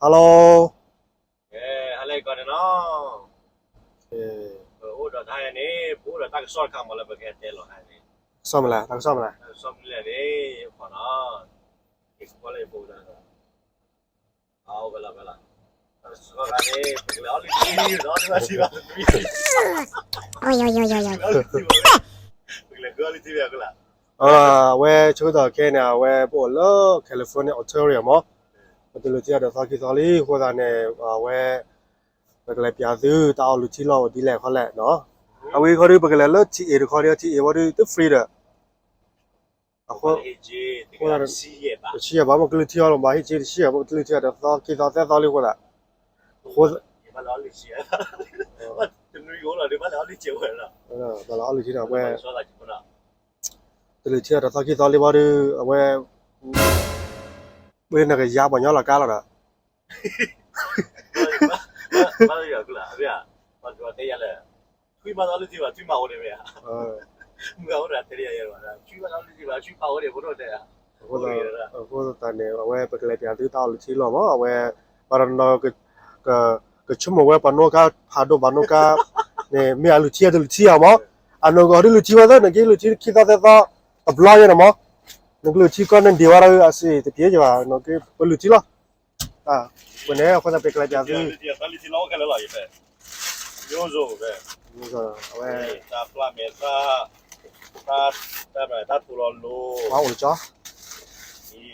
Hello. ဟဲလၢကီးန့ၣ်နီၤ, ပအိၣ်ဒီးတၢ်န့ၣ် ပအိၣ်ဒီးတၢ်ကစီၣ်တခါမးလၢပကတဲလီၤဟဲန့ၣ်, ကစီၣ်မလဲၣ်, တၢ်ကစီၣ်မလဲၣ်, တၢ်ကစီၣ်မလဲၣ်န့ၣ်, ခီနီၤ, ကကွၢ်လၢယဖိတၢ် အိၣ်ကလီၤကလီၤ, တၢ်ကစီၣ်ခါန့ၣ် ပကလဲၤအီၣ်လုၢ်ထံ, ပကလဲၤဃုအီၣ်လုၢ်ထံဝဲကလၢ် အဝဲဆၢကတီၢ်ခဲအံၤန့ၣ် အဝဲပအိၣ်လၢ California Ontario မး, ပတုၤလၢထံအဒီးသီခံသီလံ, အဃိသတးန့ၣ် အဝဲ ပကလဲၤပျးသုတၢ်အီၣ်လုၢ်ထံလီၢ်အိၣ်ဒ်လဲၣ်ခီလဲၣ်နီၤ, အဝဲခီဒုး ပကလဲၤလၢ T A တခီဒုး T A ဝဲဒုး တ free ဒီး, အဃိ တဆံယဲၢ်ဘၣ်, မ့ၢ်ကလုၢ်ထံအီၤလီၤ ဘၣ်ဟ့ၣ်က့ၤတဆံယဲၢ်ဘၣ်, မ့ၢ်ကလုၢ်ထံအီၤဒီးသီခံသီသၢသီလံအဃိသတး, အဃိ ဘၣ်လီၤအီၣ်လုၢ်ထံဒီးအဝဲ တလုၢ်ထံအီၤဒီးသီခံသီလံဘၣ်ဒီး အဝဲ ဝဲနကယါပှၤညီလီၤကါလီၤဒီး, ဘၣ်လီၤယၤကလၢ်, ထွံၣ်မးလီၤလုၢ်ထံဘၣ်, ထွံၣ်မးအိၣ်န့ၣ်မ့ၢ်ဧါ, မုၢ်ဂၤအိၣ်ဒီးတဲလံယၤ, ထွံၣ်မးလီၤလုၢ်ထံဘၣ်, ထွံၣ်မးအိၣ်န့ၣ် ဖိဒိၣ်တဲဧါ, အဃိသတးန့ၣ် အဝဲပကလဲၤပျးသုတၢ်အီၣ်လုၢ်ထံလီၢ်မး, အဝဲ ဘၣ်ဒီးနီၤ ကဆိကမိၣ်ဝဲပှၤနိၣ်ကါ ဖးဒိၣ်ပှၤနိၣ်ကါန့ၣ် မ့ၢ်အလုၢ်ထံအတလုၢ်ထံအီၤမး, အနီၢ်ကီၢ်ဒုးလုၢ်ထံဝဲသၢ နကလုၢ်ထံခံသီသၢသီ တဘျီယဲန့ၣ်မး, နကလုၢ်ထံကီၢ်န့ၣ်ဒံးဝဲဒၣ်အစ့တပျဲယဘၣ်, ပလုၢ်ထံလီၤ, ပန့ၣ် အဃိသတးပကလဲၤပျးသု အဝဲ တၢ်ပျၢ်မဲာ်သၣ်, တၢ်ထူလီၤလိၤ, အိၣ်လၢကၠီ,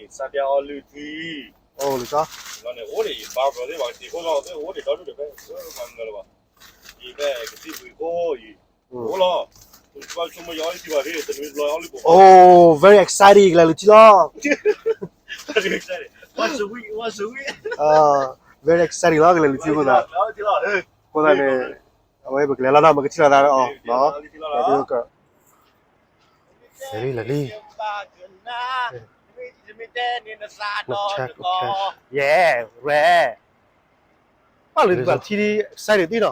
စၢ်ပျၢ်အီၣ်လုၢ်ထံ, အိၣ်လၢကၠီ, န့ၣ်အိၣ်န့ၣ် ယဘါပျီသ့ၣ် ပှၤကတ့ၤခိၣ်လီၤသ့ၣ် အိၣ်န့ၣ်ဒီဒူၣ်ဒီးဖဲ မၤငၢလၢၤဘၣ်, ယဖဲကသံၣ်ဘှံးခိၣ်အံၤ, အိၣ်လီၤ, ဘၣ်ဆိကမိၣ်ယအီၣ်လုၢ်ထံဘၣ်သ့ၣ် တနွံတဘျီအီၣ်လုၢ်ဘၣ်, Oh, very exciting ကလဲၤလုၢ်ထံလီၤ, Very exciting, once a week, once a week, very exciting လီၤ ကလဲၤလုၢ်ထံအဃိသတး, အဃိသတးန့ၣ် အဝဲပကလဲၤလီၤနီၤ ပကထံၣ်လိာ်သးအီၤ, လီၤလံ, ယဲ, ဝဲ, ဘၣ်လၢပှၤထံလံ excited ဒ်နီၤ,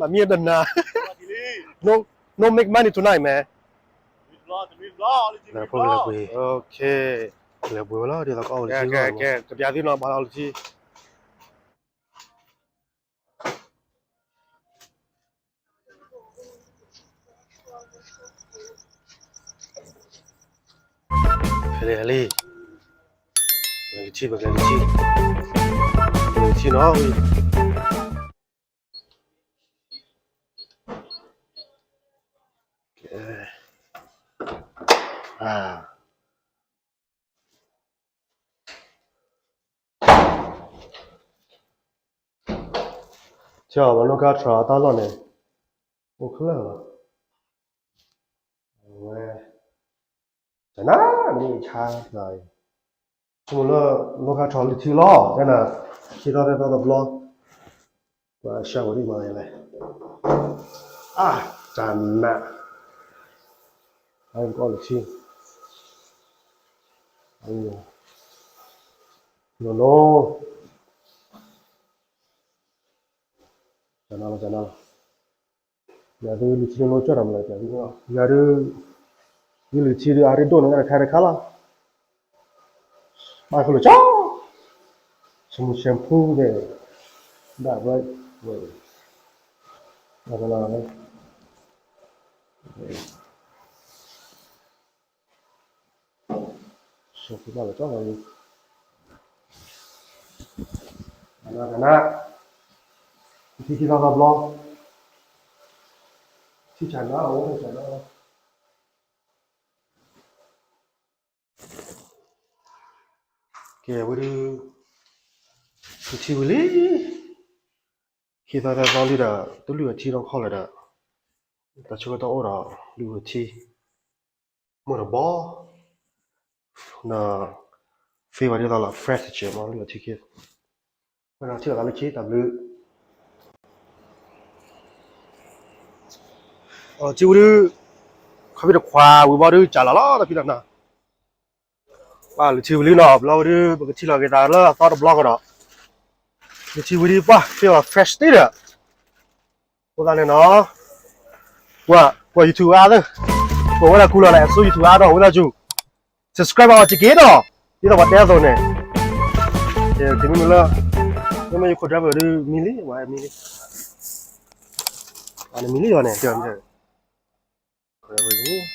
Mami and Dana, no, no make money tonight, man. Okay, လဲၤပှ့ၤဝဲလီၤ ဒ်သိးကအီၣ်လုၢ်ထံ, ကဲ ကဲ ကဲ ကပျးသုနီၤ ဘၣ်လၢအီၣ်လုၢ်ထံ ဟဲလံ ဟဲလံ, ပကလဲၤလုၢ်ထံ ပကလဲၤလုၢ်ထံ, ပကလဲၤလုၢ်ထံနီၤ, ကဲ, ဆၢ ပှၤနိၣ်ကါထြီအတၢ်လီၢ်န့ၣ် အိၣ်ခဲလၢာ်လီၤ, အဝဲ တနၤမ့ၢ်ဆါ ဆိကမိၣ်လၢ နိၣ်ကါထြီလုၢ်ထံလီၤ တဲနၤ, ခံသီသၢသီတဘျီ, ပှၤဆှၢဝဲဒ်မၤလဲၣ်, အါ တနၤ, အဝဲကအီၣ်လုၢ်ထံ, နိၣ်နိၣ်, တနၤလီၤ တနၤလီၤ. ယၤဒုးလုၢ်ထံလိၤလိၤကၠီၣ်တၢ်မလဲၣ်, ယၤဒုး ယလုၢ်ထံဒုးအရ့ဒိၣ်န့ၣ် တခါတခါလီၤ, ဘၣ်ဃိလိာ်ကၠီ, ဆမူ shampoo န့ၣ် ဒၣ်ဝဲ, ဝဲ, ဘၣ်ဃိလီၤ ဆၢဖူဘၣ်လီၤကၠီလီၤ, ကနၣ်, ထံခံသီသီဘျီ, ထံဆးနါလီၤ အိၣ်ဆးနါလီၤ. ကဲ ဝဲဒုး လုၢ်ထံဝံၤလံ, ခံသီသီသီလံဒီး တလုၢ်အထံနီတခီလၢၤဒီး တၢ်ဆၢကတီၢ်အိၣ်ဒီး လုၢ်အထံ မိၢ်တဘီ ဒီး feel ဝဲဒ်သိးလီၤ fresh တစဲးမး လုၢ်အထံခံ, ဝဲဒီးထံၣ်လိာ်သးလၢခံတၢ်ဘျုး, ထံဝံၤဒုး ခီဖံးတခွါဝံၤဘီဒုး ကၢ်လီၤလီၤ တဖံးတၢ်နၤ, ပှၤလုၢ်ထံဝံၤလံနီၤ ဘျီဝဲဒုး ပကထံၣ်လိာ်က့ၤသးလၢအသီတဘျီဃီဒီး, လုၢ်ထံဝံၤဒုး ပှၤ feel fresh တ့ၢ်ဒီး, အဃိသတးန့ၣ်နီၤ, ကွၢ် ကွၢ် YouTube အါသၢ, ကွၢ်ဝဲဒၣ်ကူလီၤလၢ အဆိ YouTube အါဒီး ဝဲဒၣ်ယူၤ subscribe အီၤတက့ၢ်နီၤ, ဒ်သိးပှၤတဲအသိးန့ၣ်, မ့ၢ်လၢ မ့ၢ်ယခိၣ်ဒၣ်ပၢၢ်ဒုးမံလံ ဝဲမံလံ, နမံလံအီၤန့ၣ် တဲအီၤ